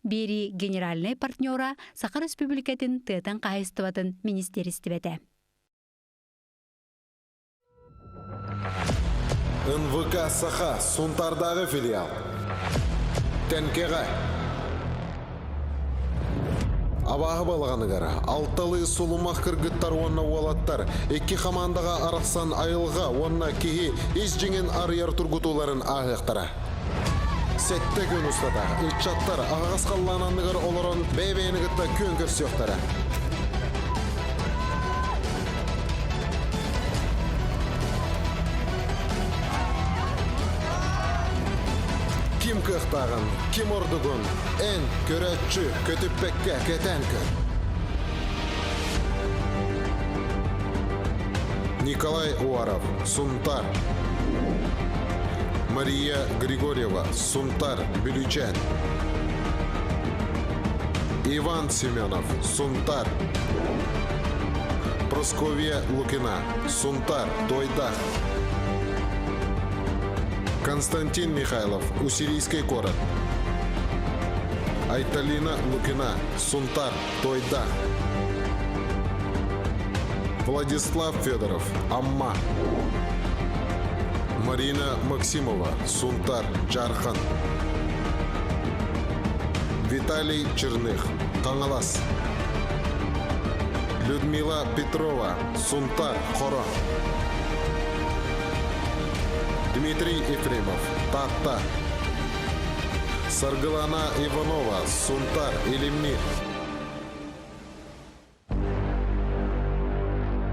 Биэрии генеральнай партнера Саха Республикатын тыатын хаһайыстыбатын министиэристибэтэ. НВК Саха Сунтаардааҕы филиал. Тэнкэҕэ. Абааһы балаҕаныгар алталыы сулумах кыргыттар уонна уолаттар икки хамаандаҕа арахсан айылҕа уонна киһи ис дьиҥин арыйар тургутууларын ааһыахтара. Сэттэ күн устата ыччаттар аһаҕас халлаан анныгар олорон бэйэ-бэйэни кытта күөн көрсүөхтэрэ. Ким кыахтааҕын, ким ордугун эн, көрөөччү, көтүппэккэ кэтээн көр. Николай Уаров, Сунтар. Мария Григорьева, Сунтар, Бүлүүчээн. Иван Семенов, Сунтар. Просковья Лукина, Сунтар, Туойдах. Константин Михайлов, Уссурийский город. Айталина Лукина, Сунтар, Туойдах. Владислав Федоров, Амма. Марина Максимова, Сунтар, Жархан. Виталий Черных, Хаҥалас. Людмила Петрова, Сунтар, Хоро. Дмитрий Ефремов, Таатта. Саргылана Иванова, Сунтар, Илимнир.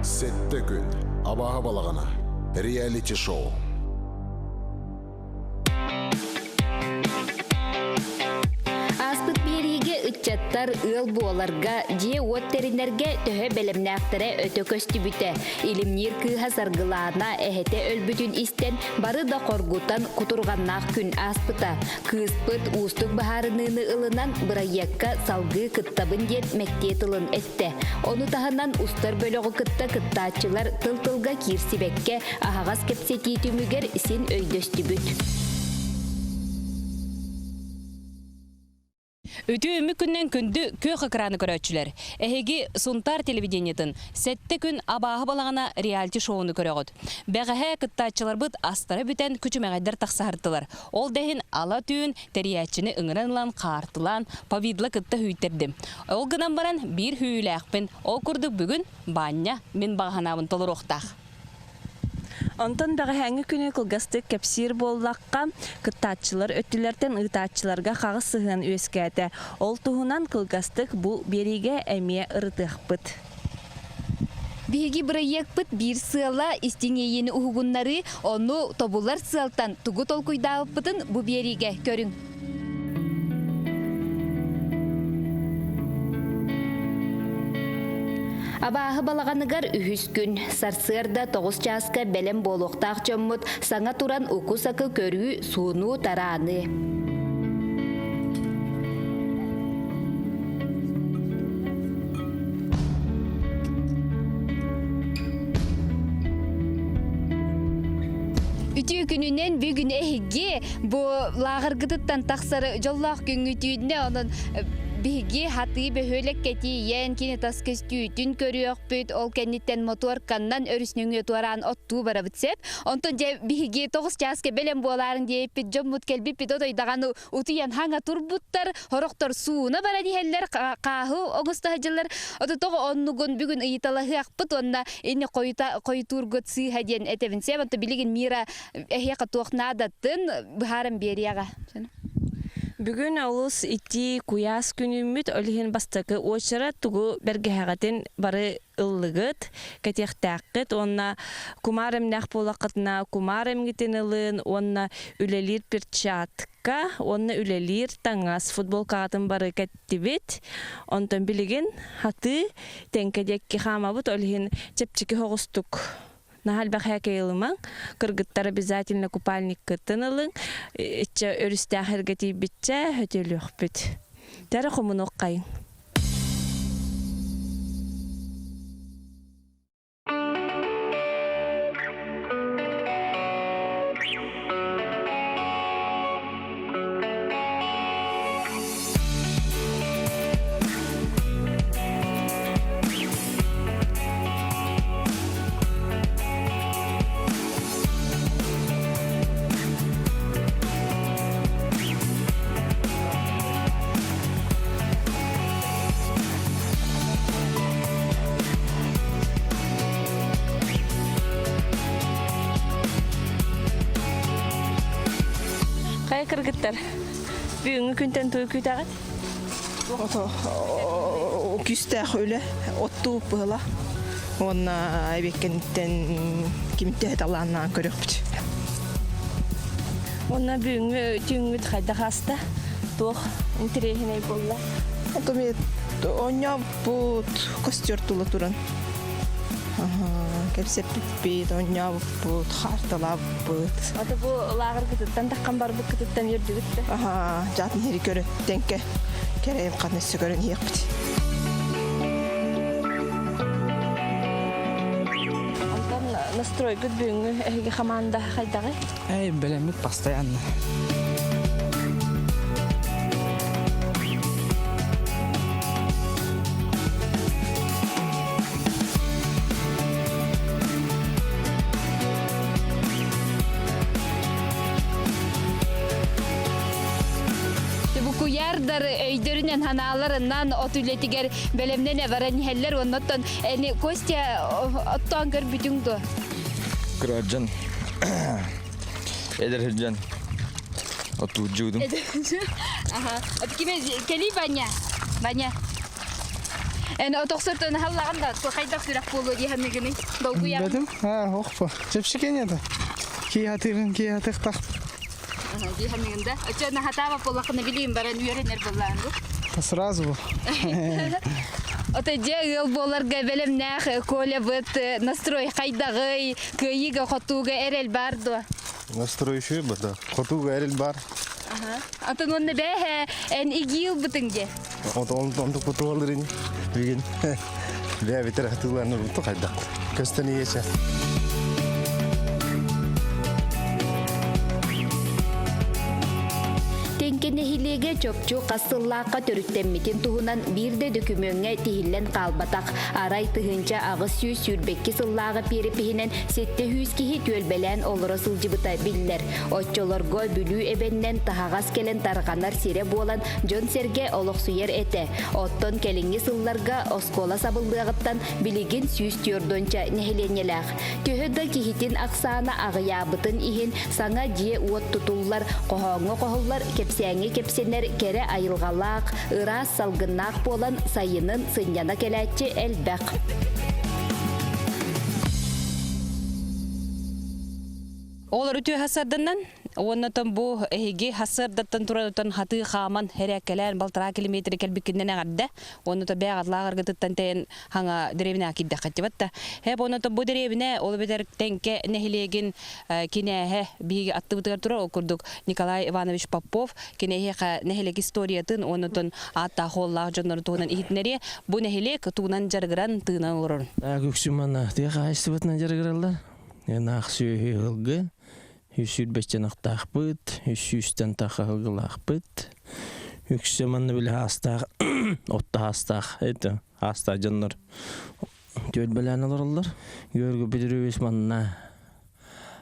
Сэттэ күн. Абааһы балаҕана. Реалити-шоу. Ааспыт биэриигэ ыччаттар ыал буоларга, дьиэ-уот тэринэргэ төһө бэлэмнээхтэрэ өтө көстүбүтэ. Илимниир кыыһа Саргылаана эһэтэ өлбүтүн истэн, бары да хоргутан кутурҕаннаах күн ааспыта. Кыыспыт уустук быһаарыныыны ылынан, бырайыакка салгыы кыттабын диэн мэктиэ тылын эттэ. Ону таһынан устар бөлөҕү кытта кыттааччылар тыл-тылга киирсибэккэ, аһаҕас кэпсэтии түмүгэр син өйдөстүбүт. Үтүө үмүк күннэн күндү күөх экраны көрөөччүлэр! Эһиги Сунтаар телевидениетын Сэттэ күн абааһы балаҕана реалити-шоуну көрөҕүт. Бэҕэһээ кыттааччыларбыт астара бүтэн күчүмэҕэйдэр тахсаһыртылар. Ол да иһин ала түүн тэрийээччини ыҥыран ылан хаартылаан, повидло кытта һүүйтэрдим. Ол гынан баран биир һүүйүүлээхпин. Ол курдук бүгүн Баанньа мин баҕа санаабын толоруохтаах. Онтон бэҕэһээҥҥи күнү кылгастык кэпсиир буоллахха, кыттааччылар өттүлэртэн ыытааччыларга хаҕыс сыһыан үөскээтэ. Ол туһунан кылгастык бу биэриигэ эмиэ ырытыахпыт. Биһиги бырайыакпыт биир сыала истиҥ иэйиини уһугуннарыы, ону тобулар сыалтан тугу толкуйдаабыппытын бу биэриигэ көрүҥ. Абааһы балаҕаныгар үһүс күн. Сарсыарда тоҕус чааска бэлэм буолуохтаах дьоммут саҥа туран уку-сакы көрүү, суунуу, тарааныы. Үтүө күнүнэн бүгүн эһиги Бу лааҕыргытыттан тахсар дьоллоох күҥҥүтүүннэ онон биһиги хатыы бөһүөлэккэ тиийэн кини тас көстүүтүн көрүөхпүт ол кэнниттэн мотуорканнан өрүс нөҥүө туораан оттуу барабыт сөп онтон дьэ биһиги тоҕус чааска бэлэм буолаарын диэбиппит дьоммут кэлбиппит отой даҕаны утуйан хаҥа турбуттар сорохтор сууна баран иһэллэр хааһы оҥосто сылдьаллар ото тоҕо оннугун бүгүн ыйыталаһыахпыт уонна ини хойутуургут сыыһа диэн этэбин сөп онто билигин Мира эһиэхэ туох наадатын быһааран биэриэҕэ. Бүгүн олус итии куйаас күнүммүт, ол иһин бастакы уочарат тугу бэргэһэҕитин бары ыллыгыт, кэтиэхтээххит уонна кумаар эмнээх буоллаххытына кумаар эмҥитин ылын уонна үлэлиир перчатка уонна үлэлиир таҥас футболкаҕытын бары кэттибит. Онтон билигин хатыы тэҥкэ диэкки хаамабыт, ол иһин чэпчэки соҕустук Наһаа элбэх һээкэй ылымаҥ, кыргыттар обязательно купальниккытын ылыҥ, иччэ өрүстээх эргэ тиийбиччэ хөтүөлүөхпүт. Тэрэ хомунуоххайыҥ. кыргыттар, бүгүҥҥү күнтэн тугу күүтэҕит? Ото күүстээх үлэ, оттуу быһыла. Уонна эбиэккэниттэн кимтэ талааннаан көрүөхпүт. Уонна бүгүҥҥү түүҥҥүт хайдах ааста? Туох интэриэһинэй буолла? Ото мен оонньообуппут, костер тула туран. Кэпсэппиппит, оонньообуппут, хаарталаабыппыт. Ото бу лааҕыргытыттан таххан барбыккытыттан үөрдүгүт да? Аха, жаатын хири көрөн, тэҥкэ кэрэйим ханна өссө көрөн иһиэхпит. Онтон настройгут бүгүҥҥү эһиги хамаанда хайдаҕый? Эй, бэлэммит постоянно. Бу куйаардар өйдөрүнэн ханааларынан от үлэтигэр бэлэмнэнэ баран иһэллэр оннуттан эни Костя оттоон көрбүтүҥ дуо? Кыраджан эдэр сылдьан оттуурдьугудум. Аха. Киме кели Ваня. Ваня. Эн отохсортон халлаган да хайдах сүрэх буолуо дии саныгыный? Долгуйаҕын? Бэтим? А, охпо. Чэпчэкэн это. Кии хатырын, кии хатыхтах. Дии саныгын да. Очо нахатаба буоллахына билиим баран үөрэнэр буоллаан бу. Сразу бу. Ото дьэ ыал буоларга бэлэмнээх Коля быт настрой хайдаҕый, кыайыыга хотууга эрэл бар дуо? Настрой үчүгэй бата. Хотууга эрэл бар. Атын уонна бээһэ эн игиил бытыҥ дьэ. Онтон кутуалырын бүгүн бээ битер хатыыларын уруту хайдах. Көстөн иече. Тэҥкэ нэһилиэгэ чопчу хас сыллаахха төрүттэммитин туһунан биир да дөкүмүөҥҥэ тиһиллэн хаалбатах. Арай 1822 сыллааҕы перепиһинэн 700 киһи түөлбэлээн олоро сылдьыбыта биллэр. Оччолорго Бүлүү эбэннэн таһаҕас кэлэн тарҕанар сирэ буолан дьон-сэргэ олохсуйар этэ. Оттон кэлиҥҥи сылларга оскуола сабыллыаҕыттан билигин 104 нэһилиэнньэлээх. Төһө да киһитин ахсаана аҕыйаабытын иһин саҥа дьиэ-уот тутуллар, хоһооҥҥо хоһуллар, кэпсээҥҥэ кэпсэнэр кэрэ айылҕалаах, ыраас салгыннаах буолан сайынын сынньана кэлээччи элбэх. Ол үтүө хасарданан уонна бу эһиги хасардаттан туран хатыы хааман хэрээккэлээн балтараа километри кэлбиккиннэн эҕэрдэ уонна то бэйэҕит лааҕыргытыттан тэйэн хаҥа дэриэбинэҕэ киирдэххит да хэп уонна бу дэриэбинэ ол эбэтэр Тэҥкэ нэһилиэгин кинээһэ биһиги аттыбытыгар турар ол курдук Николай Иванович Попов кинээһиэхэ нэһилиэк историятын уонна ааттаах уоллаах дьоннорун туһунан иһитинэриэ бу нэһилиэк тугунан дьарыгыран тыынан олорор. Үксүн манна тыа хаһаайыстыбатынан дьарыгыраллар. Ынаах сүөһү ыһылгы, үс сүүрбэччэн аттаахпыт, үс сүүстэн тахха ыһылгылаахпыт. Үксэ манна били хаастаах, отто хаастаах, это хаастаах дьоннор түөлбэлээн олороллор. Георгий Петрович манна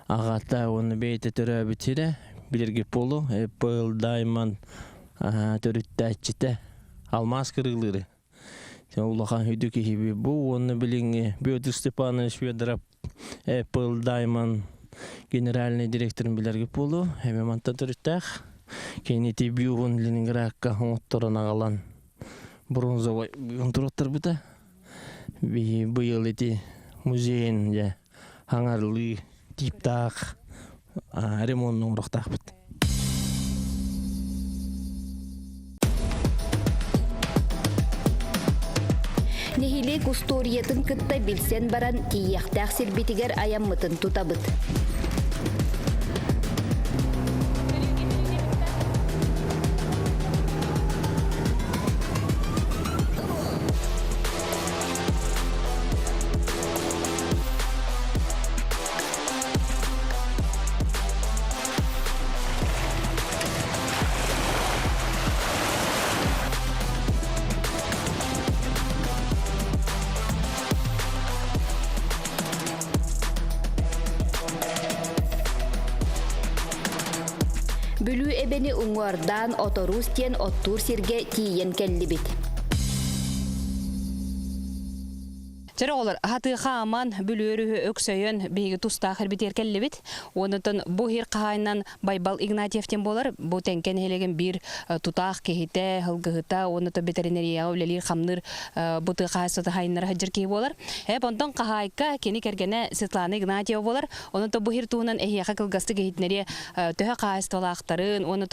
аҕата уонна бэйэтэ төрөөбүт сирэ, билэргит буолуо, Apple Diamond төрүттээччитэ, алмаас кырыылыыры. Улахан үдү киһиби бу уонна билиҥҥи Петр Степанович Федоров Apple Diamond генеральный директорын билэргит буолуо. Эми мантан төрүттээх. Кини бюһун Ленинградка оҥотторон аҕалан бронзовай бюһун туруоттарбыта. Быйыл ити музейын дьэ хаҥарлыы типтаах ремонт оҥоруохтаахпыт. Нэһилиэк устуоруйатын кытта билсэн баран тиийиэхтээх сирбитигэр айаммытын тутабыт. Бүлүү эбэни уҥуордаан Оторуус диэн оттуур сиргэ тиийэн кэллибит. Чэрэ оҕолор, хатыыха аман, бүлүөрүһү өксөйөн биһиги тустаах эрбитиэр кэллибит. Онтон бу иһир хаһаайынан Байбал Игнатьев диэн буолар. Бу Тэҥкэ нэһилиэгин биир тутаах киһитэ, һылгыһыта уонна ветеринарияҕа үлэлиир-хамныыр бу тыа хаһаайыстыбата хаһаайыннара сылдьар киһи буолар. Эп онтон хаһаайка кини кэргэнэ Светлана Игнатьева буолар. Онон бу иһир туһунан эһиэхэ кылгастык иһитинэриэ төһө хаһаайыстыбалаахтарын уонна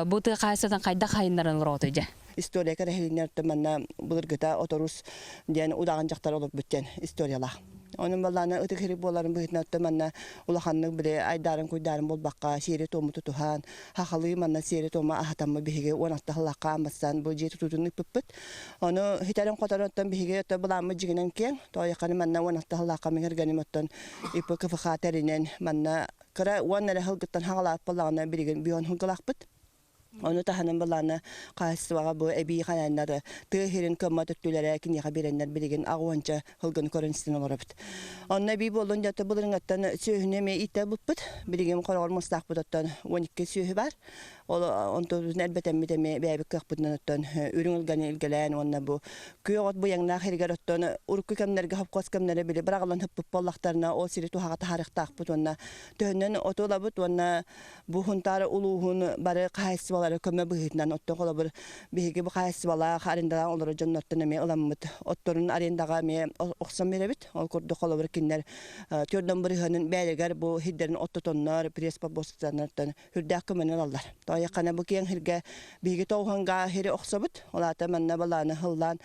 бу тыа хаһаайыстыбатын хайдах хаһаайыннарын олороҕутуй дьэ? История кэрэһилиннэр манна былыргыта Оторус диэн удаҕан дьахтар олорбут диэн историялаах. Онон баллаана ытык хирик буоларын быһыытынан манна улаханнык били айдаарын-куйдаарын буолбакка сиэри-туому тутуһан, хахалыы манна сиэри-туому аһатаммы биһиги 16 сыллаахха аммастан бу дьиэ тутуутун ыыппыппыт. Ону хитэрин-хоторун оттон биһиги оттон былааммыт дьигинэн киэҥ. Тоойохханы манна 16 сыллаахха миҥэргэним оттон ИПКФХ тэринэн манна кыра уон эрэ сылгыттан хаҕалаабыт буоллаҕына билигин бүөн сылгылаахпыт. Ону таһынан былаана хаһаайыстыбаҕа бу эбии ханааннары тыа сирин кыаммат өттүлэрэ киниэхэ биэрэннэр билигин аҕуонча сылгыны көрөн истэн олоробут. Онно эбии буоллун дьэ былырыҥҥаттан сүөһүнү эмиэ иитэ ылбыппыт. Билигин хороҕор муостаахпыт оттон 12 сүөһү баар. Ол онтубутун элбэтэммит эмиэ бэйэбит кыахпытынан оттон үрүҥ ылганы илгэлээн уонна бу күөх от быйаҥнаах сиригэр оттон урукку кэмнэргэ хопкуос кэмнэрэ били быраҕыллан сыппыт буоллахтарына ол сири туһаҕа таһаарыахтаахпыт уонна төһөннөн оту ылабыт уонна Бу Сунтаар улууһун бары хаһаайыстыбалара көмө быһыытынан оттон холобур биһиги бу хаһаайыстыбалаах арендаҕа олорор дьоннортон эмиэ ыламмыт отторун арендаҕа эмиэ охсон биэрэбит. Ол курдук холобур кинилэр төрдөн бырыһыанын бэйэлэригэр бу сирдэрин оттотоннор пресс-подбостаннартан үрдээх көмөнү ылаллар. Тоойоххана бу киэҥ сиргэ биһиги тоҕуһангаа сири охсобут. Ол аата манна балааны һыллаан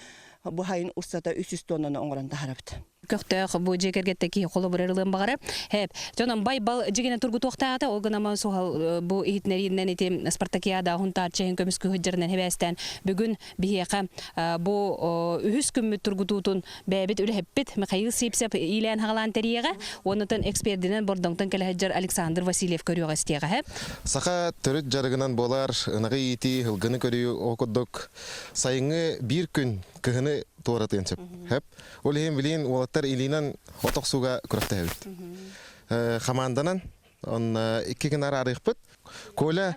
бу хайын устата 300 тоннаны оҥорон таһарабыт. Көхтөөх бу дьиэ кэргэтте киһи холобур ылыан баҕара. Хэп. Дьонон байбал дьигинэ тургутуохтаата, ол гынама суһал бу иһитинэриинэн ити спартакиада хунтаарчыһын көмүскүү сылдьарынан хэбээстээн бүгүн биһиэхэ бу үһүс күммүт тургутуутун бэйэбит үлэһиппит Михаил Сипсев иилээн хагалаан тэрийэҕэ, уоннатан экспердинэн Бордоҥтон кэлэ сылдьар Александр Васильев көрүөҕэ истиэҕэ. Саха төрүт дьарыгынан буолар ынаҕы иитии, ылгыны көрүү ол курдук сайыҥҥы биир күн кыһыны туоратыан сөп. Хэп. Ол иһин билигин уолаттар илиинэн от охсууга күрэхтэһэбит. Хамаанданан он икки гына араарыахпыт. Коля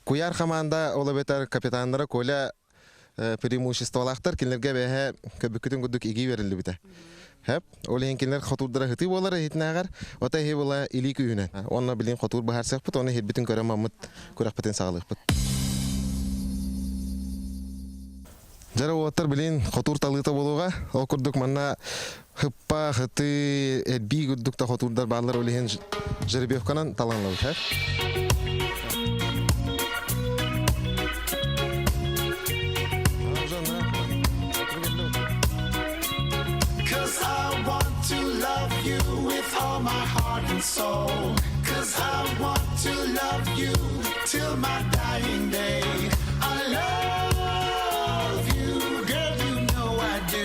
куйаар хамаанда ол эбэтэр капитаннара Коля преимуществолаахтар кинилэргэ бэһэ көбүккүтүн курдук игии бериллибитэ. Хэп. Ол иһин кинилэр хотуурдара хытыы буолар иһитинээҕэр, ота иһи була илии күүһүнэн. Онно билигин хотуур быһаарсыахпыт, оны иһирбитин көрөн маммыт күрэхпитин саҕалыахпыт. Дьара уоттар билин хотуур талыыта буолуоҕа. Ол курдук манна хыппа, хытыы, эрбии курдук да хотуурдар бааллар ол иһин жеребьевканан таланлабыт. Һэ? Cause I want to love you with all my heart and soul. Cause I want to love you till my dying day. I love you, girl, you know I do.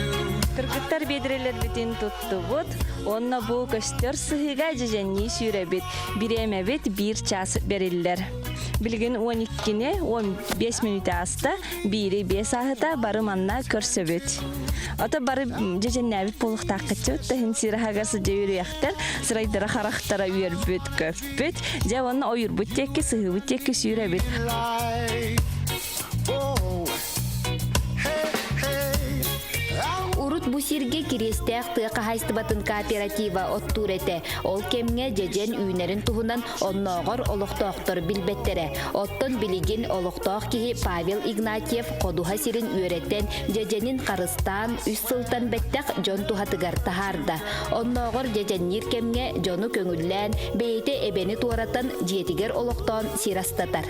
Кыргыттар биэдэрэлэрбитин туттубут, уонна бу көстөр сыһыыга дьэдьэннии сүүрэбит. Бириэмэбит биир час бэриллэр. Билигин 12-ни 15 мүнүүтэ ааста, биири биэс ааһыта бары манна көрсөбүт. Ото бары дьэдьэннээбит буолуохтааххытчыт, таһын сир аһагар сыдьа үөрүйэхтэр, сырайдара харахтара үөрбүт, көппүт. Дьэ уонна ойуурбут диэки, сыһыыбыт диэки сүүрэбит. Урут бу сиргэ Кириэстээх тыа хаһаайыстыбатын кооператива оттуур этэ. Ол кэмҥэ дьэдьэн үүнэрин туһунан оннооҕор олохтоохтор билбэттэрэ. Оттон билигин олохтоох киһи Павел Игнатьев ходуһа сирин үөрэтэн, дьэдьэнин харыстаан, үс сылтан бэттэх дьон туһатыгар таһаарда. Оннооҕор дьэдьэнниир кэмҥэ дьону көҥүллээн, бэйэтэ эбэни туоратан, дьиэтигэр олохтоон сир астатар.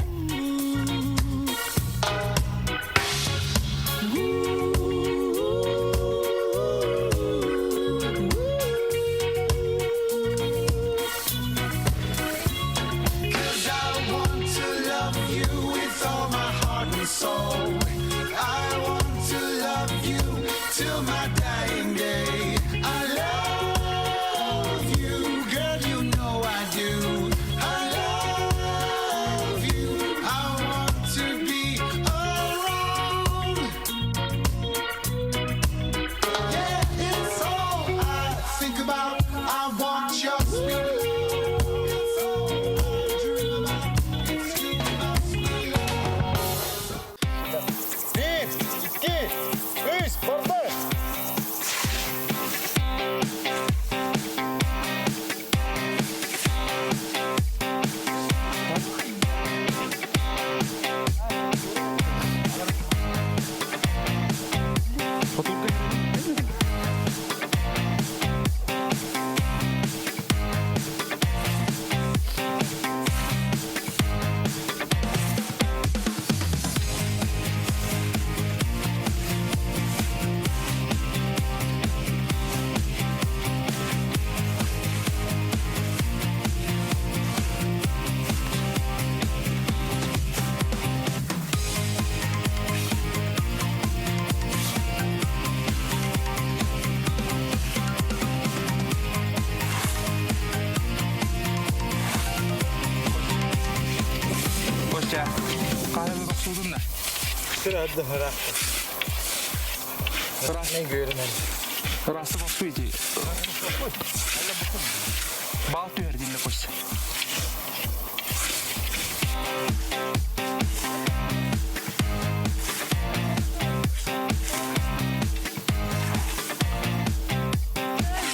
Ырасы боспуйти. Бал түһэр динне кусь.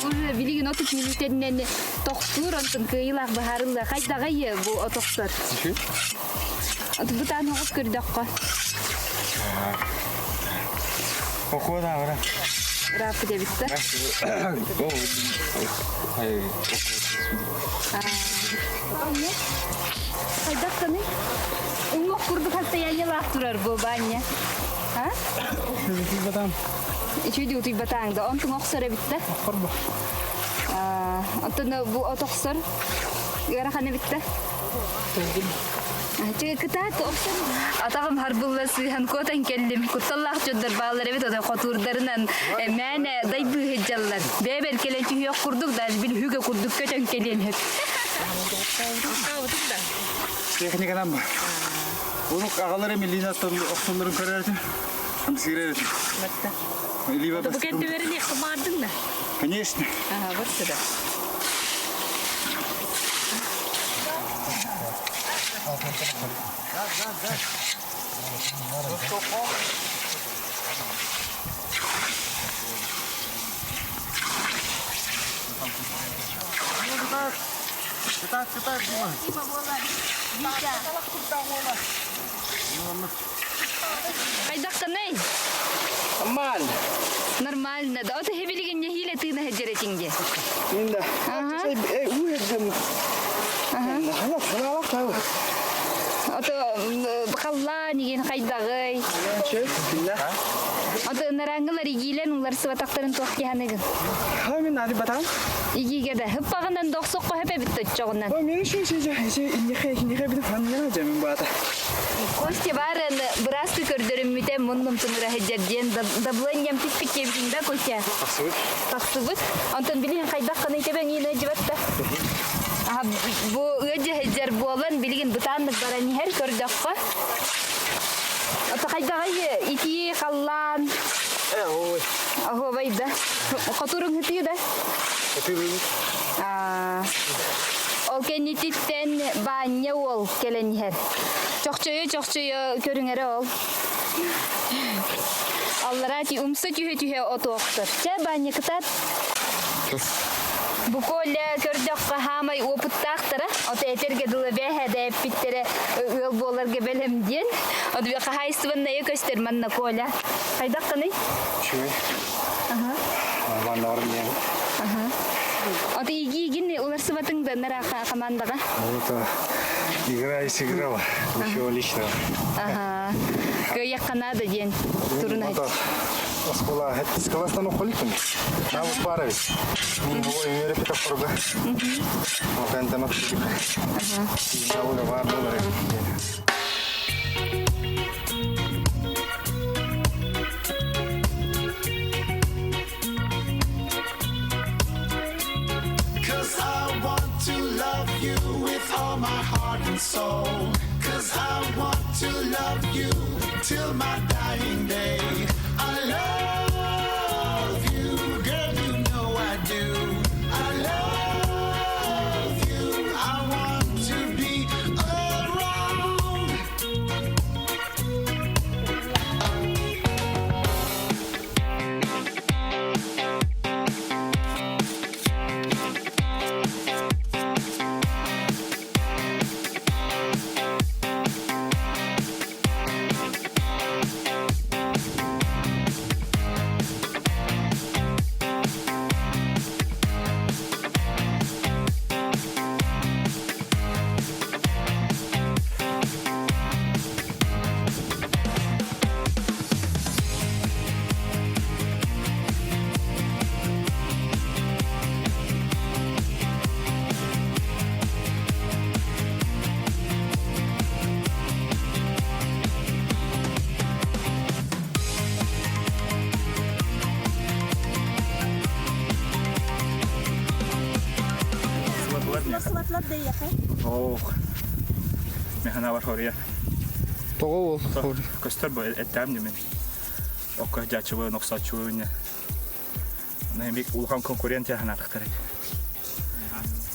Уже билигин 30 мүнүүтэннэн тохтуур, онтон кыайыылаах быһаарылла. Хайдаҕай бу отохтор? Бутаан оҕус көрдөххө. Охуода ара. Ырааппы дебитте. Хайдахтаны? Уҥуох курдук состояниелаах турар бу баня. А? Утуйбатаам. Үчүйдүү утуйбатааҥ да. Онтуҥ охсор эбиттэ. Хорбо. Онтон бу от охсор ыарахан эбиттэ. Кытаат охсон атаҕым харбылла сыыһан куотан кэллим. Кутталлаах дьоннор бааллар эбит, отой хотуурдарынан мээнэ дайбыы сылдьаллар. Бэйэбэр кэлэн түһүөх курдук, даже бил хүгэ курдук көтөн кэлиэн сөп. Техниканан ба. Оны агалары милина охсоллорун көрөрүтүм. Амсыгырар этим. Либо Бу кэнтибэрин хымаардың да? Конечно. Ага, вот сюда. Хайдаххыный? Нормально. Нормально. Да, от хебилигин нехиле тыына хеджеретинге. Инда. Ага. Ото халлаан игин хайдагый. Ото нараңылар игилен улар сыбатактарын туох киһаныгын. Мен ади батам. Игиге да хыппагынан дохсокко хепе битте чогунан. О, мен ши ши ши иннехе иннехе бит фанна жамин бата. Костя барын бырасты көрдөрүммүтэ муннум тыныра хеджер диэн дабланьям түспүт диэбитиҥ да Костя? Тахсыбыт. Тахсыбыт. Онтон билигин хайдах ханай тэбэҥ иин ыдьыбатта. Бу ыадьа хеджер буолан билигин бытааннык баран иһэр көрдөххө. Ото хайдаҕай итии халлаан. Э, ой. Оһуобай да. Хотуруҥ хытыы да? Хытыы. Ол кэннититтэн баанньа уол кэлэн иһэр. Чохчойо-чохчойо көрүҥэрэ ол. Аллараа ти умса түһэ-түһэ отуохтар. Чэ, баанньа кытаат. Бу Коля көрдөххө хаамай опыттаахтара. Ото этэргэ дылы бээһэ эппиттэрэ ыал буоларга бэлэм диэн. Ото хаһаайыстыбаннайа көстөр манна Коля. Хайдаххыный? Үчүгэй. Аха. Манна барым диэн. Аха. Ото игиигин уларсыбатыҥ да нара командаҕа? Это игра и сыграла. Ничего личного. Аха. Кыайахха наада диэн туруна. Оскола, скаластан ухоликпин. Навус барабис. Мин бу үйрепит опорга. Окантанок. Ага. Бар болар. Cause I want to love you with all my heart and soul. Cause I want to love you till my dying day. I love you, girl, you know I do. I love you, I want to be around. Сылатлар да яхы. Ох. Механа бар хория. Тоҕо ол? Көстөр бу эттэм димин. Окко дьаачыбы, нохсооччубы не. Бик улахан конкурент яханатыктар.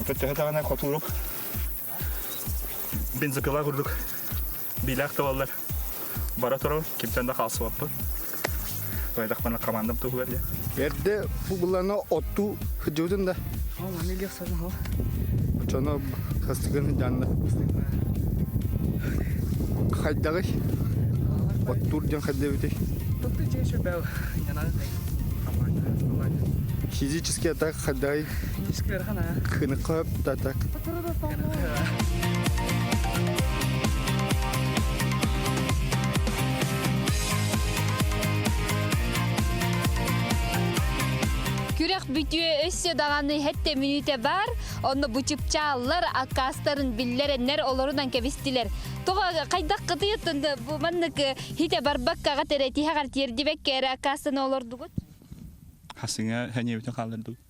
Ото төһө даҕаны хотуурук бензопила курдук биилээх да бара турар кимтэн да хаалсыбаппын. Байдахпына командам туһугар диye. Эрдэ бу булана отту хыдьыбытын да. Очоно хастыгын жанна. Хайдагый? Оттур дьон хайдабыты. Физически атак хайдагый? Кыныкка так. Күрэх бүтүө өссө даҕаны хэттэ мүнүүтэ бар, онно бу чыпчааллар аккаастарын биллэрэннэр олорунан кэбистилэр. Тоҕо хайдах кытыйыттын бу маннык хите барбаккаҕа тэрэ тиһэҕэр тиэрдибэккэ эрэ аккаастаны олордугут? Хасыҥа хэньиэбитин хааллардыбыт.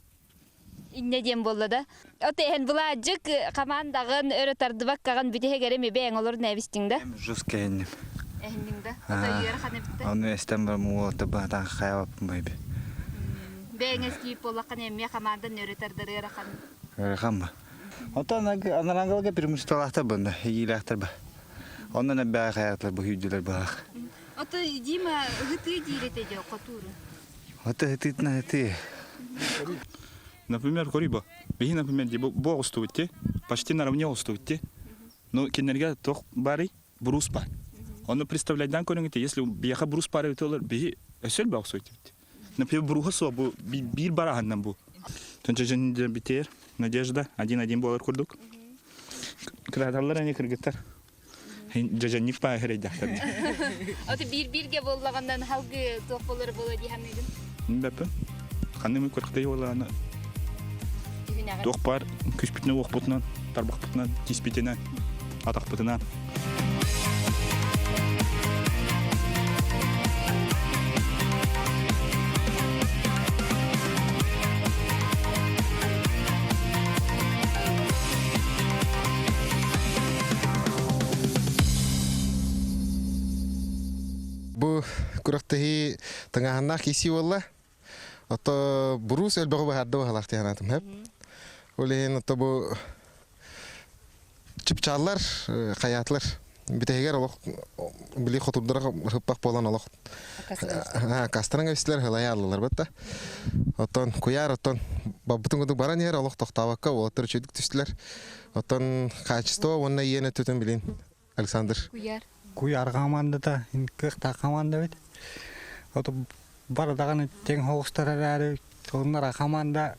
Иннэ диэн буолла да. От эһэн былаадьык командаҕын өрө тардыбаккаҕын бүтэһигэр эми бэйэҥ олорун эбистиҥ да? Жестко эһинним. Эһинниҥ да? Ото ыарахан эбит да? Ону эстэн баран уолата баатаан хайабаппын байби. Бэйэҥ эстиип буоллаххына эмиэ командан өрө тардар ыарахан. Ыарахан ба. Онтон анарангалга преимуществолаахтар бында, игиилээхтэр ба. Онон эббэҕэ хайаатылар бу хүйдүлэр баах. Ото Дима ыһытыы диир этэ дьэ хотууру. Ото ыһытыытына ыһытыы. Например, көрүй Биһи, например, бу оҕустубут ти, почти наравне оҕустубут ти. Ну, кинилэргэ туох баарый? Брус бар. Ону представляйдан көрүҥүтэ, если биһиэхэ брус баар эбит олор, биһи өссө элбэх охсуйт эбит. Например, бруха суох бу биир бараһыннан бу. Төнчөжөн битер, Надежда, один-один буолар курдук. Кыраталлар ани кыргыттар. Дьэдьэнник баа хэрэйдэхтэр. Ото биир-бииргэ буоллаҕынан халгы туох болор боло дии саныыгын? Бэппин. Ханны көрөхтэй буоллаҕына туох баар күспүтүнэн уохпутунан, тарбахпытынан, тииспитинэн, атахпытынан. Бу күрэхтэһии тыҥааһыннаах киирсии буолла. Ото буруус элбэҕи быһаарда быһалаах диэн хэп. Ол иһин ото бу чыпчааллар, хайаатылар бүтэһигэр олох били хотурдара хыппах буолан олох кастаран кэбистилэр хылайа аллылар бытта. Оттон куйаар оттон баббытын курдук баран иһэр олох тохтообокко уолаттар үчүгдүк түстүлэр. Оттон качество уонна иэн өттүтүн билин Александр. Куйаар. Куйаар хамаандата кыахтаах хамаанда эбит. Ото бары даҕаны тэҥ хоҕустар эрээри оннара хамаанда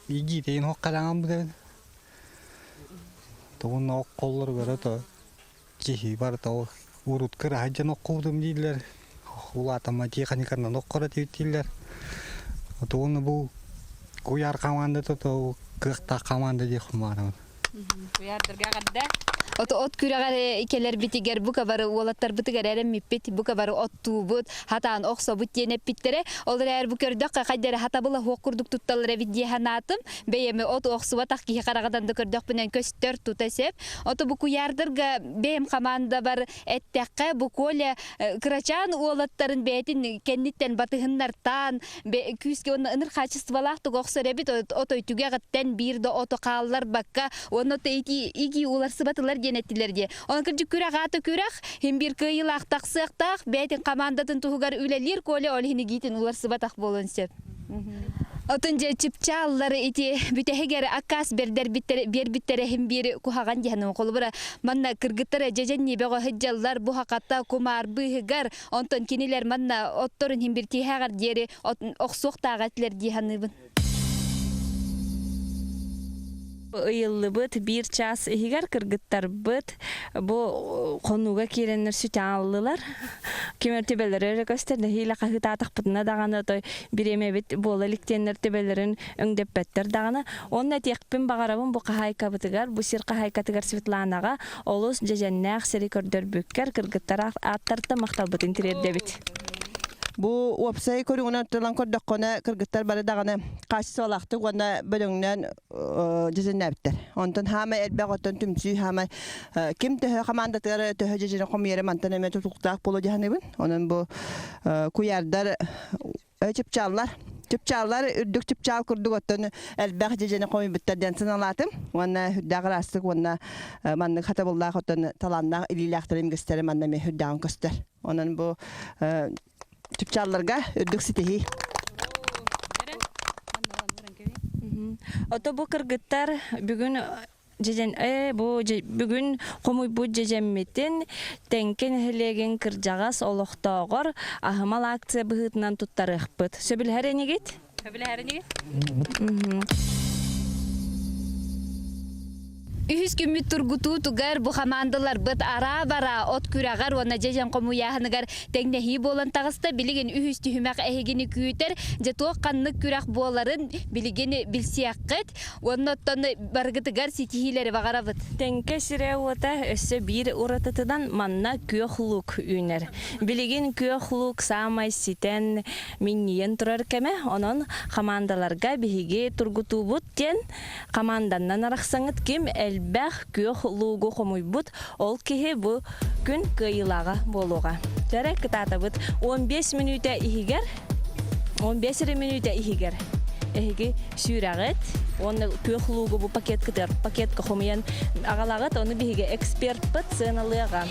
игиитейин хоххадаҥан бу эбит. Тугун окколлоругар ото киһи барыта урут кыраһа дьон оккубутум дииллэр. Улаатама тиэхиниканан оккоро дииллэр. Тугун бу куйаар хамаандата то кыахтаах хамаанда диэх баарабын. Куйаардарга эҕэрдэ. Ото от күрэҕэр кэлэрбитигэр бука бары уолаттарбытыгар эрэммиппит, бука бары оттуубут, хатаан охсобут диэн эппиттэрэ. Ол эрээр бу көрдөххө хайда эрэ хатабыла суох курдук тутталлар эбит дии санаатым. Бэйэми от охсубатах киһи хараҕынан да көрдөхпүнэн көстөр тута сөп. Ото бу куйаардарга бэйэм хамаандабар эттэххэ, бу Коля кырачаан уолаттарын бэйэтин кэнниттэн батыһыннартаан, күүскэ уонна ыныр хаачыстыбалаах тугу охсор эбит отой түгэҕиттэн биир да ото хаалларбакка уонна ото ити иги уларсыбатылар диэн эттилэр дии. Онон кырдьык күрэх аата күрэх, хим биир кыайыылаах тахсыахтаах, бэйэтин командатын туһугар үлэлиир Коля ол иһин игиитин уларсыбатах буолуон сөп. Отун дьэ чыпчааллары ити бүтэһигэр аккаас бэрдэрбиттэр биэрбиттэрэ иһин биир куһаҕан диэн холобура манна кыргыттара дьэдьэннии бөҕө сылдьаллар бу хаката кумаар быыһыгар Онтон кинилэр манна отторун иһин бир тиһэҕэр диэри охсуохтаах этилэр дии саныыбын. Ыйыллыбыт биир час иһигэр кыргыттарбыт бу хонууга киирэннэр сүтэ Ким эрэ төбөлөрө эрэ көстөр, нэһиилэ хаһыытаатахпытына даҕаны отой бириэмэбит буола илик диэннэр төбөлөрүн өҥдөппөттөр даҕаны. Уонна этиэхпин баҕарабын бу хаһаайкабытыгар, бу сир хаһаайкатыгар Светланаҕа Олус дьэдьэннээх сири көрдөрбүккэр кыргыттар ааттарыттан махталбытын тириэрдэбит. Бу уопсай көрүҥүнэн тылан көрдөххүнэ, кыргыттар бары даҕаны хаачыстыбалаахтык уонна бөлөҥнөөн дьэдьэннээбиттэр. Онтон хаамай элбэх оттон түмсүү хаамай ким төһө хамаандатыгар төһө дьэдьэни хомуйара мантан эмэ тутулуктаах буолуо дии саныыбын. Онон бу куйаардар чыпчааллар чыпчааллар үрдүк чыпчаал курдук оттон элбэх дьэдьэни хомуйбуттар диэн сыаналаатым. Уонна үрдээх ыраастык уонна маннык хатабыллаах оттон талааннаах илиилээхтэр имгэстэрэ манна эмиэ үрдээҕин көстөр. Онон бу чыпчаалларга үрдүк ситиһии. Ото бу кыргыттар бүгүн дьэдьэн э бу бүгүн хомуйбут дьэдьэммитин Тэҥкэ нэһилиэгин кырдьаҕас олохтооҕор аһымал акция быһыытынан туттарыахпыт. Сөбүлэһэр инигит? Сөбүлэһэр инигит? Үһүс күммүт тургутуутугар бу хамаандаларбыт араа-бараа от күрэҕэр уонна дьэдьэн хомуйааһыныгар тэҥнэһии буолан таҕыста. Билигин үһүс түһүмэх эһигини күүтэр. Дьэ туох ханнык күрэх буоларын билигин билсиэххит. Уонна оттон барыгытыгар ситиһиилэри баҕарабыт. Тэҥкэ сирэ-уота өссө биир уратытынан манна күөх луук үүнэр. Билигин күөх луук саамай ситэн, минньийэн турар кэмэ. Онон хамаандаларга биһиги тургутуубут диэн Хамаанданнан арахсаҥыт ким элбэх күөх луугу хомуйбут, ол киһи бу күн кыайыылааҕа буолуоҕа. Чэрэ кытаатабыт 15 мүнүүтэ иһигэр 15 эрэ мүнүүтэ иһигэр эһиги сүүрэҕит уонна күөх луугу бу пакеткытыгар пакетка хомуйан аҕалаҕыт, ону биһиги экспертпыт сыаналыаҕа.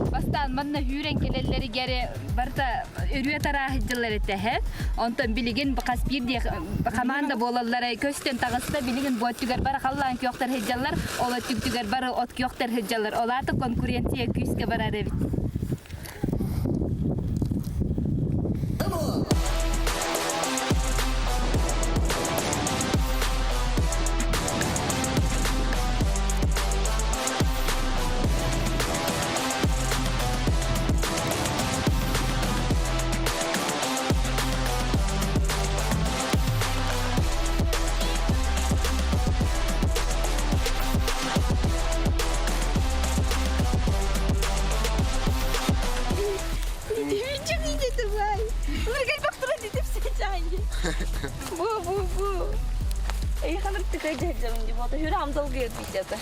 Бастаан манна үүрэн кэлэллэригэр барыта өрүө тарааһыдьылар этэ Онтон билигин хас биирдии команда буолаллара көстөн таҕыста билигин бу өттүгэр бары халлаан күөхтэр сылдьаллар, ол өттүгүтүгэр бары от күөхтэр сылдьаллар. Ол аата конкуренция күүскэ барар эбит. Бу бу бу. Эй ханыр тыкай дьэһдьэрин ди бота хүрэ амдалгы етбитета.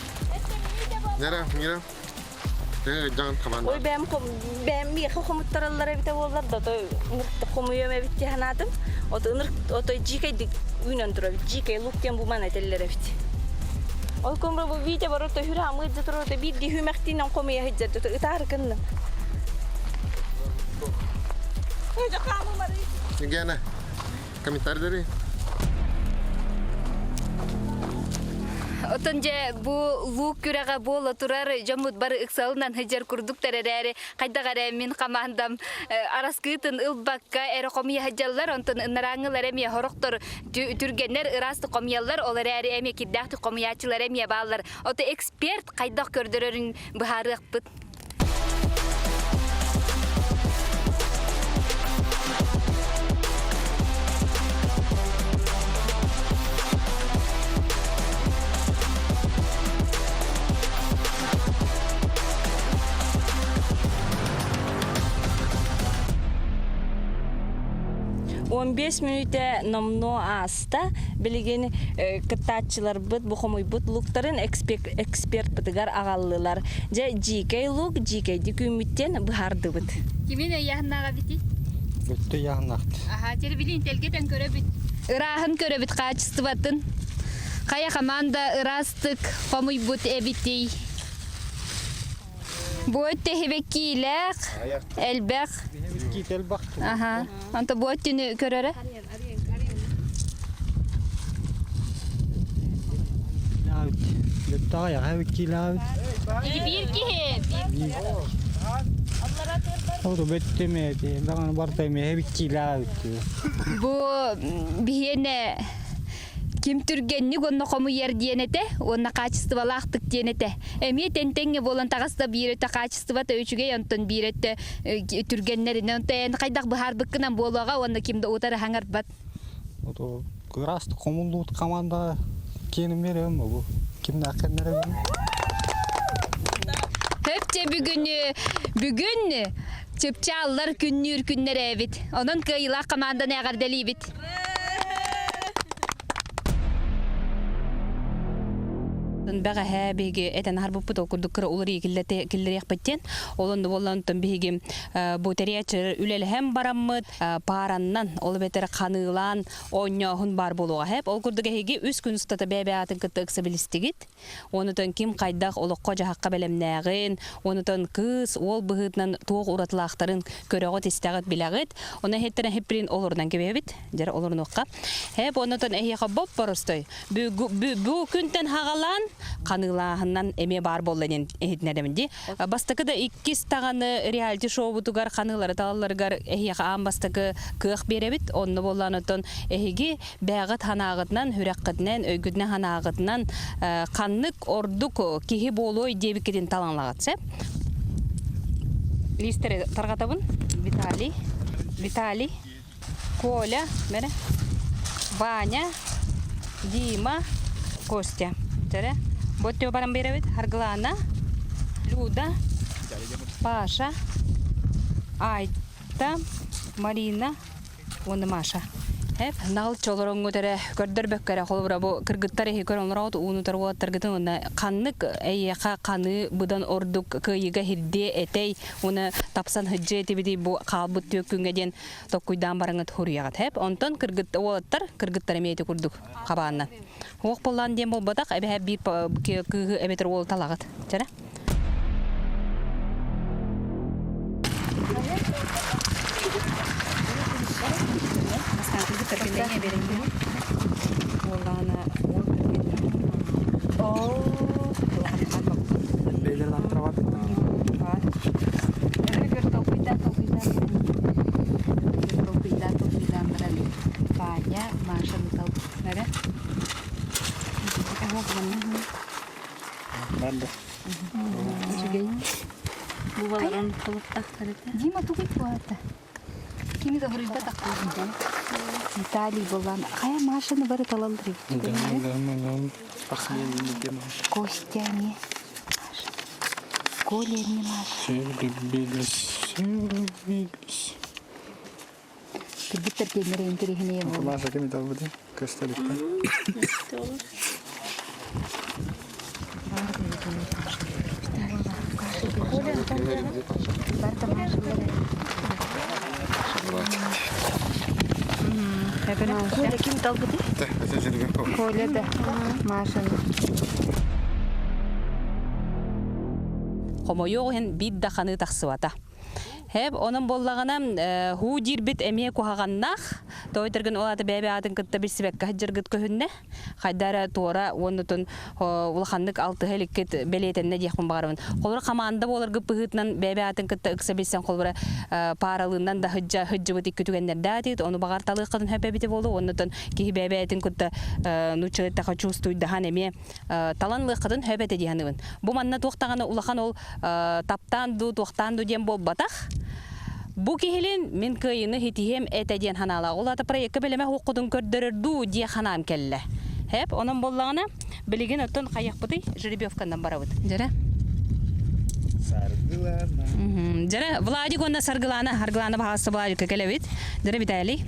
Нера, нера. Ой бэм бэм миэхэ хомуттараллар эбитэ буоллар да то хомуйуом эбит дии санаатым. Ото ыныр ото дьиикэйдик үүнэн турабит. Дьиикэй лук диэн буман этэллэр эбит. Ол кумра бу Витя барыта хүрэ амыйда турар биирдии хүмэхтиинэн хомуйа сылдьар ытаары гынным. Гена, комментарийдары Отон дьэ бу луук күрэҕэ буола турар дьоммут бары ыксалынан сылдьар курдуктар эрээри хайдах эрэ мин хамаандам араскыытын ылбакка эрэ хомуйа сылдьаллар онтон ынарааҥҥылар эмиэ сорохтор түргэннэр ыраастык хомуйаллар ол эрээри эмиэ кирдээхтик хомуйааччылар эмиэ бааллар ото эксперт хайдах көрдөрөрүн быһаарыахпыт 15 мүнүүтэ номнуо ааста. Билигин кыттааччыларбыт бу хомуйбут луктарын экспертпытыгар аҕаллылар. Дьэ, дьиикэй лук дьиикэйдик үүммүттэн быһаардыбыт. Кимин ыйааһыннаах эбитий? Бүттэ ыйааһыннаахт. Аха, тербилин телгетен көрөбүт. Ырааһын көрөбүт хаачыстыбатын. Хайа хамаанда ыраастык хомуйбут эбитий? Бу өттө элбэх. элбэх. Аха. Онто бу өттүнү көрөрө? Биир киһи. Бу биһиэнэ ким түргэнник уонна хомуйар диэн этэ уонна хаачыстыбалаахтык диэн этэ. Эмиэ тэнтэҥҥэ буолан таҕыста биир өттө хаачыстыбата үчүгэй, онтон биир өттө түргэннэринэн онто эн хайдах быһаарбыккынан буолуоҕа уонна ким да утары хаҥарбат. Ото кыраас хомуллубут команда киэним берем бу. Кимнээх кэннэрэ Хөпчө бүгүн бүгүн чыпчааллар күннүүр күннэрэ эбит. Онон кыайыылаах команданы эҕэрдэлиибит. Бэҕэһээ биһиги этэн аһарбыппыт ол курдук кыра уларыйыы киллэриэхпит диэн. Ол онно буоллан онтон биһиги бу тэрийээччилэр үлэлэһэн бараммыт паараннан, ол эбэтэр ханыылаан оонньооһун баар буолуоҕа һэп. Ол курдук эһиги үс күн устата бэйэ-бэйэ аатын кытта ыкса билистигит. Онутон ким хайдах олоххо-дьаһахха бэлэмнээҕин, онутон кыыс, уол быһыытынан туох уратылаахтарын көрөҕүт-истэҕит, билэҕит. Ону эһиттэн эһиппирин олорунан кэбиһэбит. Дьэ, олорунуохха. Һэп, онутон эһиэхэ боп-боростой. Бу күнтэн хаҕалаан ханыылааһыннан эмиэ баар буолла диэн иһитинэрэбин дии. Бастакы да иккис даҕаны реалити-шоубутугар ханыылары талалларыгар эһиэхэ аан бастакы кыах биэрэбит. Онно буоллаан оттон эһиги бэйэҕит санааҕытынан, сүрэххитинэн, өйгүтүнэн-санааҕытынан ханнык ордук киһи буолуой диэбиккитин талаҥлаҕыт сөп. Листэри тарҕатабын. Виталий, Виталий, Коля, бэрэ, Ваня, Дима, Костя. Төрө. Бу өттүгэ баран биэрэбит. Харгылаана, Люда, Паша, Айта, Марина, уонна Маша. Эп, нал чолороҥҥут эрэ көрдөрбөккө эрэ холобура бу кыргыттар эһи көрөн олороҕут уунутар уолаттаргытын уонна ханнык эйиэхэ ханыы быдан ордук кыайыыга хирдиэ этэй уонна тапсан сылдьыа этибитий бу хаалбыт түөккүҥҥэ диэн токкуйдаан бараҥҥыт хуруйаҕыт хэп онтон кыргыт уолаттар кыргыттар эмиэ ити курдук хабааннан Уох буоллаан диэн буолбатах эбэһэ биир кыыһы эбэтэр уолу талаҕыт чэрэ Ваня, Маша Эрэ. Үчүгэй. Бу толуктахтар этэ. Дима тугуй туата. Кими да хоруйбатах Виталий болан. Хайа Машаны бары талаллар Костя не. Коля не Маша. Все влюбились, все влюбились. Кыргыттар киэннэрэ интэриэһинэйэ буолла. Маша кими талбыты? Көстөлүктэ. Коля ким талбыты? Коля да, Маша. Хомойуох иһин биир да ханыы тахсыбата. Хэп, онон буоллаҕына, һуу диирбит эмиэ куһаҕаннаах. Тоойторгун ол аата бэйэ аатын кытта билсибэккэ сылдьаргыт көһүннэ. Хайда эрэ туора уоннутун улаханнык алтыһа иликкит бэлиэтэннэ диэхпин баҕарабын. Холобура хамаанда буоларгыт быһыытынан бэйэ аатын кытта ыкса билсэн холобура пааралыынан да сылдьа сылдьыбыт икки түгэннэрдээх ону баҕар талыаххытын сөп эбитэ буолуо. Оннутун киһи бэйэ бэйэтин кытта нууччалыы эттэххэ чувствуйдаһан эмиэ талан ылыаххытын сөп этэ дии саныыбын. Бу манна туох даҕаны улахан ол таптаан дуу, туохтаан дуу диэн буолбатах. Бу киһилин мин кыайыыны ситиһиэм этэ диэн санаалаах. Ол аата проекка бэлэмэ суоххутун көрдөрөр дуу диэ санаам кэллэ. Хэп, онон буоллаҕына, билигин оттон хайыахпытый? Жеребьевканан барабыт. Дьэрэ. Саргылана. Дьэрэ, Владик уонна Саргылана. Саргылана баһаҕаста Владикка кэлэбит. Дьэрэ, Виталий.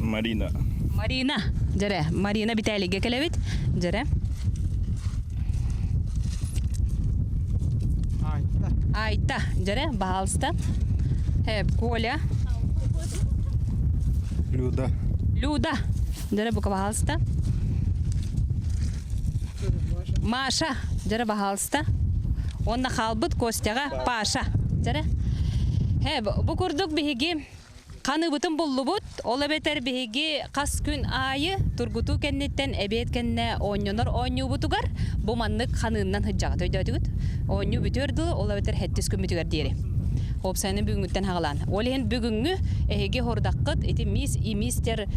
Марина. Марина. Дьэрэ, Марина Битээлигэ кэлэбит. Дьэрэ. Айта. Айта. Дьэрэ, баһаалыста. Хэп, Коля. Люда. Люда. Дьэрэ, бука баһаалыста. Маша. Дьэрэ, баһаалыста. Уонна хаалбыт Костяҕа Паша. Дьэрэ. Хэп, бу курдук биһиги Ханыыбытын буллубут, ол эбэтэр биһиги хас күн аайы тургутуу кэнниттэн эбиэт кэннэ оонньонор оонньуубутугар бу маннык ханыыннан сылдьаҕыт өйдөөтүгүт? Оонньуу бүтүөр дылы, ол эбэтэр сэттис күммүтүгэр диэри. Уопсайынан бүгүҥҥүттэн хаҕалаан. Ол иһин бүгүҥҥү эһиги хорудаххыт ити мисс и мистер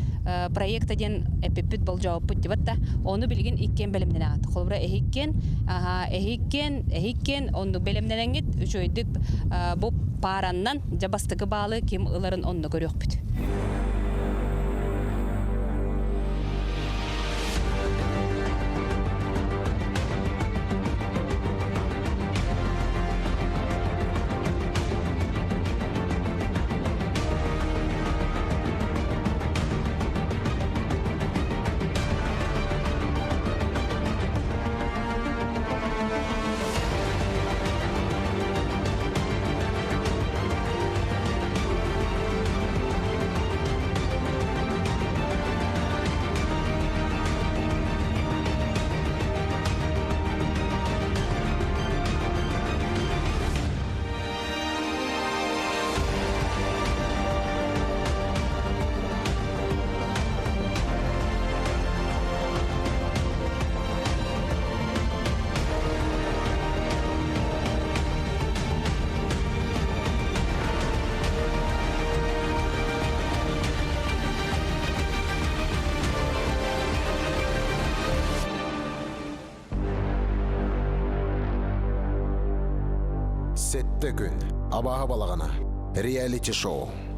проекта диэн эппиппит болдьообуппут дибат да, ону билигин иккиэн бэлэмнэнэҕит. Холобура эһиккиэн, аха, эһиккиэн, эһиккиэн оннук бэлэмнэнэҥҥит үчүгэйдик бу паараннан Дьэ бастакы баалы ким ыларын онно көрүөхпүт. Сэттэ күн. Абааһы балаҕана. Реалити-шоу.